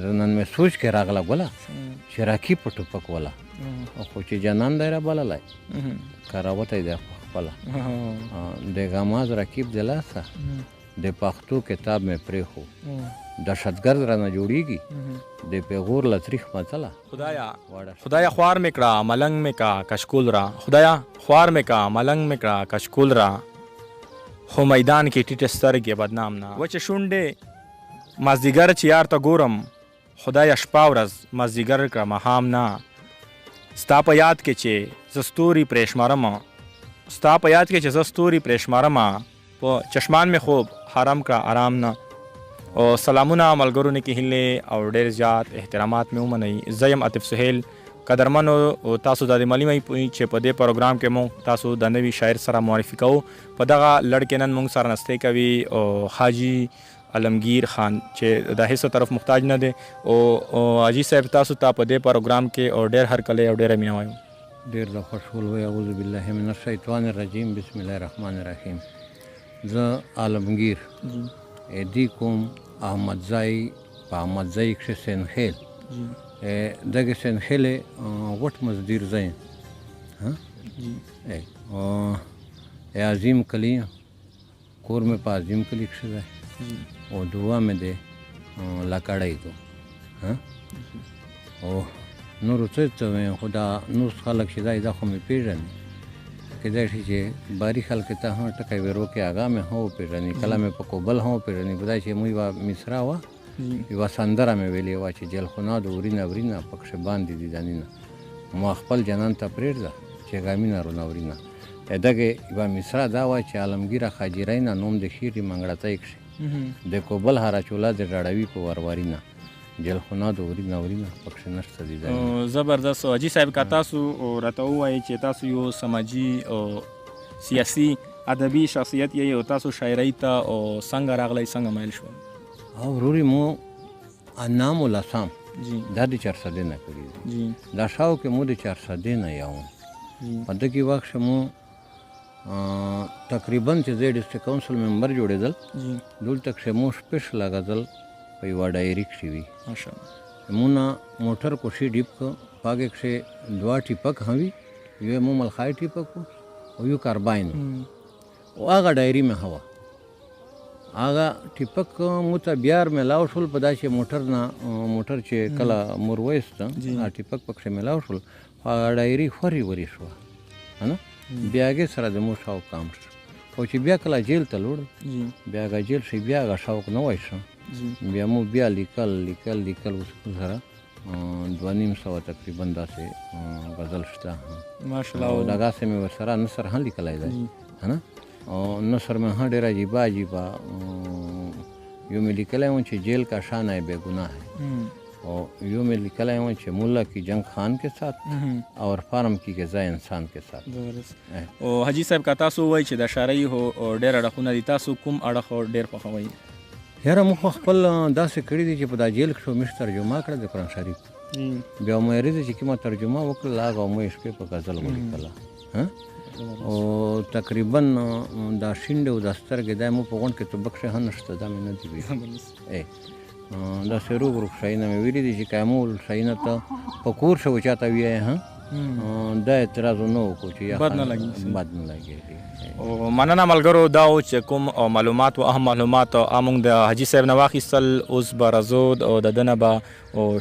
نن مې سوچ کې راغله ګله چې راکي په ټوپک وله، خو چې جانان دی را بللی که راوتی دی خپله د غماز رقیب د لاسه د پښتو کتاب مې پرېښو، دهشتګرد رانه جوړیږي د پیغور له تریخ متله. خدایا خدایا خوار مې کړه ملنګ مې کا کشکول را، خدایا خوار مې کا ملنګ مې کړه کشکول را، خو میدان کې ټیټې سترګې بدنام نه وچې شونډې مازدیګر چې یار ته ګورم، خدایا شپه ورځ مازدیګر کړه ماښام نه، ستا په یاد کې چې زه ستوري پرې شمارم، ستا په یاد کې چې زه ستوري پرې شمارم، په چشمان مې خوب حرام کړه آرام نه. او سلامونه ملګرو نیکې هیلې او ډېر زیات احترامات مې ومنئ. زه یم عاطف سهیل. قدرمنو تاسو د دې معلومه چې په دې پروګرام کې مونږ تاسو د نوي شاعر سره معرفي کوو. په دغه لړ کې نن مونږ سره ناستې کوي او حاجي عالمگیر خان چې د هیڅ طرف محتاج نه دی. او حاجي صاحب تاسو ته په دې پروګرام کې او ډېر هرکلی او ډېره مینه وایو. ډېر د خوشحال وی. اعوذ بالله من الشیطان الرجیم، بسم الله الرحمن الرحیم. زه عالمگیر دی کوم احمدزی، په احمدزی کښې سینخیل، دغه سینخیل غټ مزدیر زه یم. عظیم کلی کور مې په عظیم کلي کښې دی او دعا مې دی لکړی کو او نورو څه څه وایم، خو دا نور خلک چې دی دا خو مې پېژني، کېدای شي چې باري خلک ته هم ټکی ور وکړي هغه مې هم وپېژني، کله مې په کوبل هم وپېژني. په دا چې مو یوه مصرع وه، یوه سندره مې ویلې وه چې جلخونه د ورینه ورینه پکښې باندې دي دنینه، ما خپل جانان ته پرېږده چې غمینه رونه ورینه. دغه یوه مصرع دا وه چې عالمګیره خاجرینه نوم د خیري منګړتۍ کښې د کوبل هره چوله د ژړوي په ورورینه، جلخونه د ورینه ورینه پکښې نشته دي. زبردست. حاجي صاحب که تاسو راته ووایئ چې تاسو یو سماجي او سیاسي ادبي شخصیت یې او تاسو شاعرۍ ته او څنګه راغلی، څنګه میل شول؟ او وروري مو انام لسام دا د چارسدې نه کړي دي، دا شاو کې مو د چارسدې نه یو په دغه وخت کښې مو تقریبا چې زه ډسټرکټ کونسل ممبر جوړېدل، دلته کښې مو سپیشل غزل په یوه ډایري کښې وي. مونږ موټر کوشي ډیپ که په هغې کښې دوه ټیپک هم وي، یو مو ملخای ټیپک او یو کارباین او هغه ډایري مې هوا. هغه ټیپک مو ته بیار میلاو شول، په داسې موټر نه موټر چې کله مور وایسته هغه ټیپک پکښې میلاو شول، خو هغه ډایري خورې ورې شوه که نه، بیا هغې سره د مور شوق کم شو. خو چې بیا کله جیل ته لوړ، بیا هغه جیل شي، بیا هغه شوق نه وای شو، بیا مو بیا لیکل لیکل لیکل، اوس سره 250 تقریبا داسې غزل شته. ماشاءالله. او دغسې مې ورسره نثر هم لیکلی دی که نه، او نثر مې هم ډېر عجیبه عجیبه یو مې لیکلی و چې جیل کا شان ہے بے گناہ ہے، او یو مې لیکلی و چې ملا کی جنگ خان کے ساتھ اور فارم کی غذا انسان کے ساتھ. او حاجي صاحب که تاسو ووایئ چې د شاعرۍ هو ډېر اړخونه دي، تاسو کوم اړخ ډېر خوښوئ؟ یاره موږ خو خپل داسې کړي دي چې په دا جیل کښې مې ترجمه کړه د قرآن شریف، بیا مې ریزه چې کومه ترجمه وکړله هغه مې شپې په غزل ولیکله. او تقریبا دا شینډې او دا سترګې دا مو په غونډ کې توبک کښې هم نشته، دا مې نه دي ویلي. داسې روغ روغ شیونه مې ویلي دي چې که مو شیونه ته په کور شو چاته ویایې هم دا اعتراض نه وکړو چې بد نه لګي، بد نه لګي. او مننه ملګرو، دا و چې کوم معلومات و اهم معلومات موږ د حاجي صاحب نه واخیستل. اوس به راځو او د ده نه به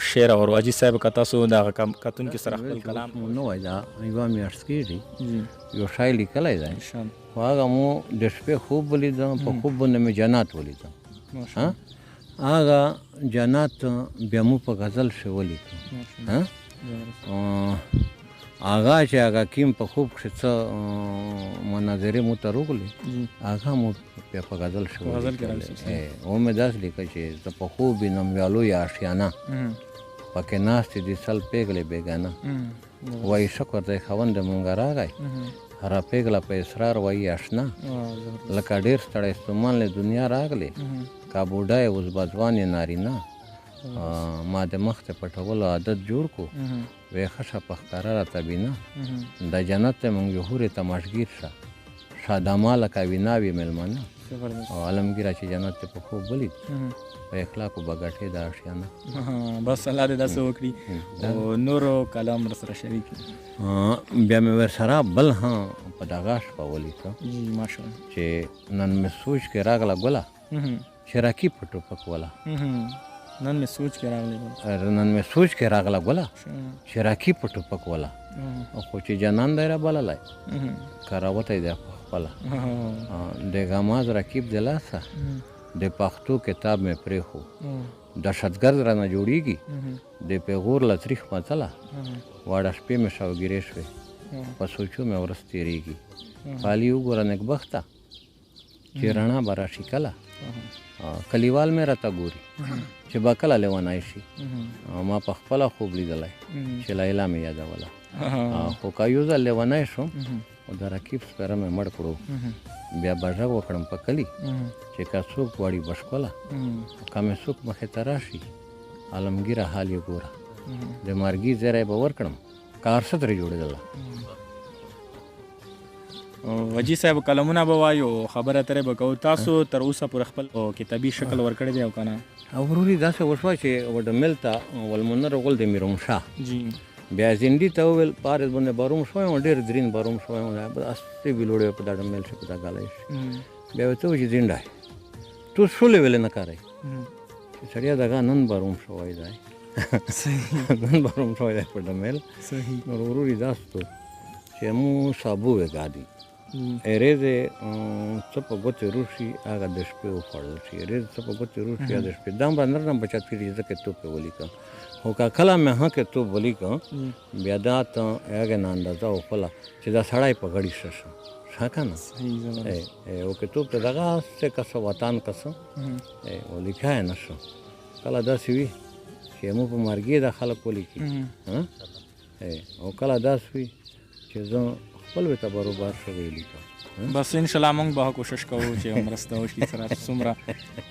شعر اورو. حاجي صاحب که تاسو دغه کتونکي سره خپل کلام نه وای، دا یوه میاشت کېږي یو شی لیکلی دی، خو هغه مو د شپې خوب ولیده، په خوب باندې مې جنات ولیده، هغه جنات بیا مو په غزل کښې ولیکه. هغه چې هغه کیم په خوب کښې څه مناظرې مو ته راغلې، هغه مو بیا په غزل کښې ولیکلې. و مې داسې لیکه چې زه په خوب وینم ویالو یا آشیانه، پکې ناستې دي سل پېغلې بېګانه، وایي شکر دی خاوند مونږه راغی، هره پېغله په اصرار وایي اشنا، لکه ډېر ستړی ستومان له دنیا راغلې، که بوډا یې اوس به ځوان یې نارینه، ما د مخ ته پټولو عادت جوړ کو، وی ښه شه په ښکاره راته بینه، د جنت ته مونږ یو حورې تماشګیر شه، شاداماله کا ویناوي مېلمانه او عالمګیره چې جنت ته په خوب ولید په اخلاقو به ګټې د آشیانه. بس الله دې داسې وکړي او نورو کلام ورسره شریک. بیا مې ورسره بل هم په دغه شپه ولیکه جی ماشاءالله چې نن مې سوچ کې راغله ګله چې راکي په ټوپک وله. نن مې سوچ کې راغله ګله، نن مې سوچ کې راغله ګله چې راکي په ټوپک وله، خو چې جانان دی را بللی که راوتی دی په خپله د غماز رقیب د لاسه د پښتو کتاب مې پرېښو، دهشتګرد رانه جوړېږي د پیغور له تریخ متله، واړه شپې مې شوګیرې شوې په سوچو مې ورځ تېرېږي، پالي وګوره نېکبخته چې رڼا به راشي کله، کلیوال مې راته ګوري چې به کله لیونی شي، ما په خپله خوب لیدلی چې لیلا مې یادوله، خو که یو ځل لیونی شوم او د رقیب سپیره مې مړ کړو، بیا به غږ وکړم په کلي چې که څوک غواړي بشکله، که مې څوک مخې ته راشي عالمګیره حال یې ګوره، د مرګي زیری به ورکړم که هر څه ترې جوړېدله. وجي صاحب کلمونه به وایو خبره ترې به کوو، تاسو تر اوسه پورې خپل کتابي شکل ورکړی دی او که نه؟ وروري داسې وشوه چې وډمل ته ولمنر غول د میرومشاه جی بیا زندي ته وویل پارس باندې باروم شوی وم، ډېر درین باروم شوی وم، هستې ویلوړې په دا ډمل شي په دا ګالۍ شي، بیا ورته وویل چې زنډی تو شولې ویلې نه کارئ چې سړیه دغه نن باروم شوی دی نن باروم شوی دی په ډمل. نور وروري داسې چې مو سابو وګادي ایرېزې څه په ګوتې روشي هغه د شپې وخوړل شي، ایرېزې څه په ګوتې روشي هغه د شپې دا هم به نرم په چا تېرېږي ځکه توپ یې ولیکم، خو که کله مې ها کې توپ ولیکم بیا دا ته هغې نه اندازه وخوله چې دا سړی په غړي ښه شه ښه که نه او که توپ ته دغه څه کسه وطن کسه ولیکه یې نه شو. کله داسې وي چې مو په مرګې دا خلک ولیکي او کله داسې وي چې زه خپل ته بروبر شوی لیکم. بس انشاءالله موږ به کوشش کوو چې مرسته وشي سره څومره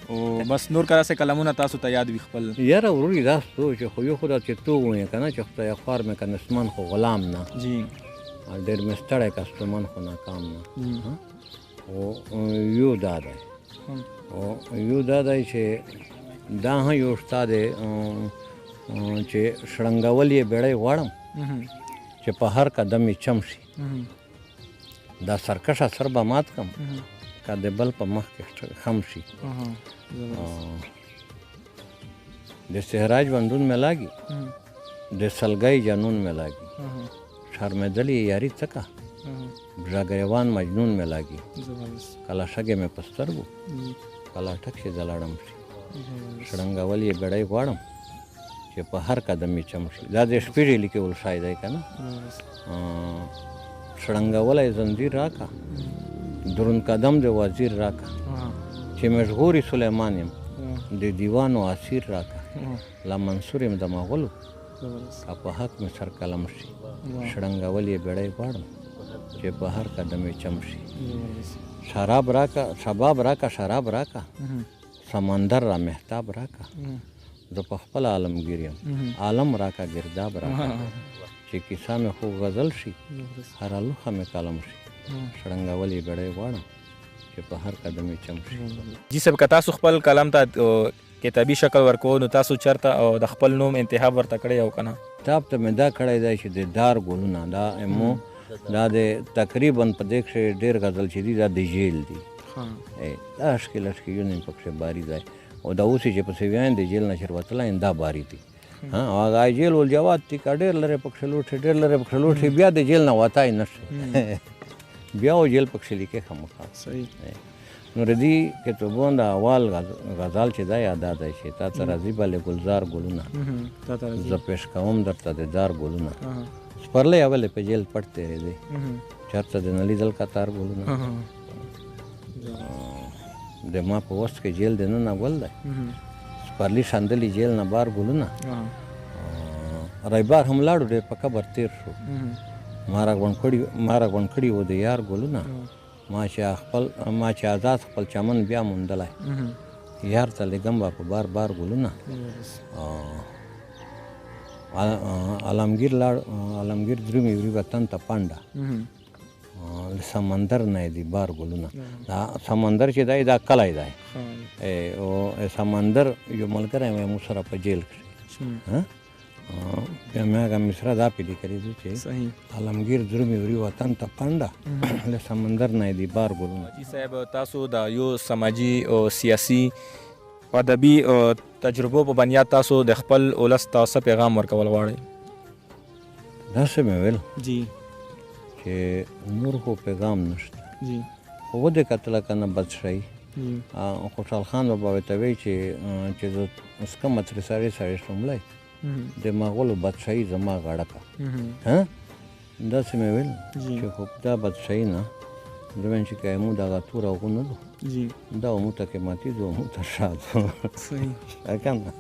او بس نور که داسې کلمونه تاسو ته یاد وي خپل. یاره ورور یې داسې و چې خو یو خو دا چې تو ووایې که نه چې خدای خوار مې که نسمان خو غلام نه جی ډېر مې ستړی که ستومان خو ناکام نه، او یو دا دی او یو دا دی چې دا هم یو شته دی چې شړنګول یې بېړۍ غواړم چې په هر قدم یې چم شي، دا سرکشه سر به مات کم که د بل په مخ کې خم شي، د صحرا ژوندون مې لاګي د سلګۍ جنون مې لاګي، شرمېدلې یاري څه که ګریوان مجنون مې لاګي، کله شګې مې په سترګو کله ټک شي زلاړم شي، شړنګول یې بېړۍ غواړم چې په هر قدم یې چم شي. دا د شپږې لیکې ولشای دی که نه، شړنګولی زنځیر راکه درون قدم د وزیر راکه، چې مشغوري سلیمان یم د دیوانو اسیر راکه، لا منصور یم د مغولو که په حق مې سر قلم شي، شړنګول یې بېړۍ غواړم چې په هر قدم یې چم شي، شراب راکه شباب راکه شراب راکه سمندر را مهتاب راکه، زه په خپله عالمګیر یم عالم راکه ګرداب راکه، چې کیسه مې خوږ غزل شي هره لوښه مې قلم شي، شړنګول یې بېړۍ غواړم چې په هر قدم یې چم شي. جي صاحب که تاسو خپل قلم ته کتابي شکل ورکوو نو تاسو چېرته او د خپل نوم انتخاب ورته کړی او که نه؟ کتاب ته مې دا کړی دی چې د دار ګلونه دا مو دا د تقریبا په دې کښې ډېر غزل چې دي دا د جیل دي، دا اشکې لشکې یو نیم پکښې باري دی، او دا اوس چې پسې ویایم د جیل نه چې وتلی دا باري دي، هغه جیل والجواد دي که ډېر لرې پکښې لوټ شي ډېر لرې پکښې لوټ شي بیا د جیل نه وتای نه شي، بیا و جیل پکښې لیکې خامخا. نو د دې کتابونو د اول غزل چې دی دا دی چې تا ته راځي بلې ګلزار ګلونه زه پېش کوم درته د دار ګلونه، سپرلی اولې په جیل پټ تېرېدی چېرته د نه لیدل کتار ګلونه، د ما په وس کې جیل د ننه ګل دی سپرلي شندلي جیل نه بار ګلونه، ریبار هم لاړو ډېر په قبر تېر شو، ما راغونډ کړي وو د یار ګلونه، ما چې ازاد خپل چمن بیا موندلی یار ته لېږم به په بار بار ګلونه، عالمګیر لاړ عالمګیر درومي وري وطن ته پنډه، سمندر نه دی بار ګلونه. دا سمندر چې دی دا کلی دی، او سمندر یو ملګری مې مو سره په جیل کښې، بیا مې هغه مصره دا پې لیکلې دي چې عالمګیر درومي وري وطن ته پنډه له سمندر نه دی بار ګلونه. حاجي صاحب تاسو د یو سماجي او سیاسي ادبي تجربو په بنیاد تاسو د خپل ولس ته څه پیغام ورکول غواړئ؟ داسې مې ویل جی چې نور خو پیغام نشته جی، خو ودې کتله که نه بادشاهي. خوشحال خان بابا ورته وایي چې چې زه سکمه ترې سړی سړی شوملی د مغولو بادشاهي زما غړکه. داسې مې ویل چې خو دا بادشاهي نه زه وایم چې که مو دغه توره غونه ده دا مو ته قیمتي دو مو ته ښه دو که نه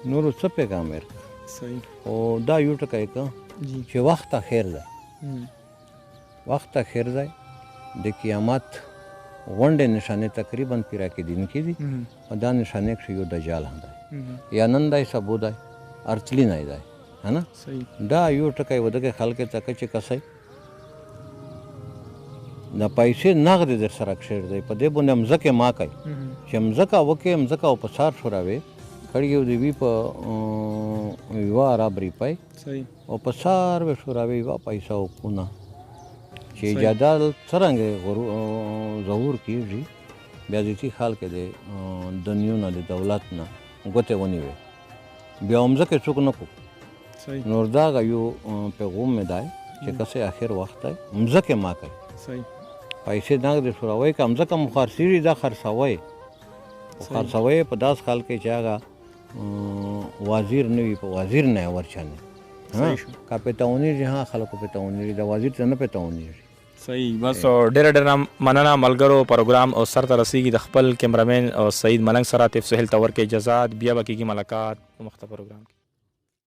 نورو څه پیغام ورکړه. خو دا یو ټکی که چې وخت اخر دی، وخت اخر دی، د قیامت غونډې نشانې تقریبا پیرا کېدونکې دي، او دا نشانې کښې یو دجال هم دی، یا نن دی سبو دی ارتلینی دی، ها نه؟ دا یو ټکی و دغې خلکې ته که چې کسئ د پیسې نغدې در سره کښېږدئ، په دې باندې مځکې ما کوي چې مځکه وکې، مځکه او په څار شوراوې کړي یو د وي په یوه عرب ریپۍ او په څار به شوراوې یوه پیسه وکونه چې جدال څرنګه ظهور کېږي، بیا د دې خلک د دنیو نه د دولت نه ګوتې ونیوې، بیا مځکې څوک نه کو. نور دغه یو پیغام مې دی چې که څه اخر وخت دی مځکې ما کوي، پیسې نغدې شوروئ، که مځکه مو خرڅېږي دا خرڅوئ، خو خرڅوئ په داسې حال کې چې هغه وزیر نه وي، په وزیر نه یې ورچنې که پې تاونېږي، ها خلکو پې تاونېږي، د وزیر ته نه پې تاونېږي. صحیح. بس ډېره ډېره مننه ملګرو، پروګرام او سر ته رسېږي. د خپل کیمرامین او سعید ملنګ سره عاطف سهیل ته ورکړئ اجازه، بیا به کېږي ملاقات په مخته پروګرام کې.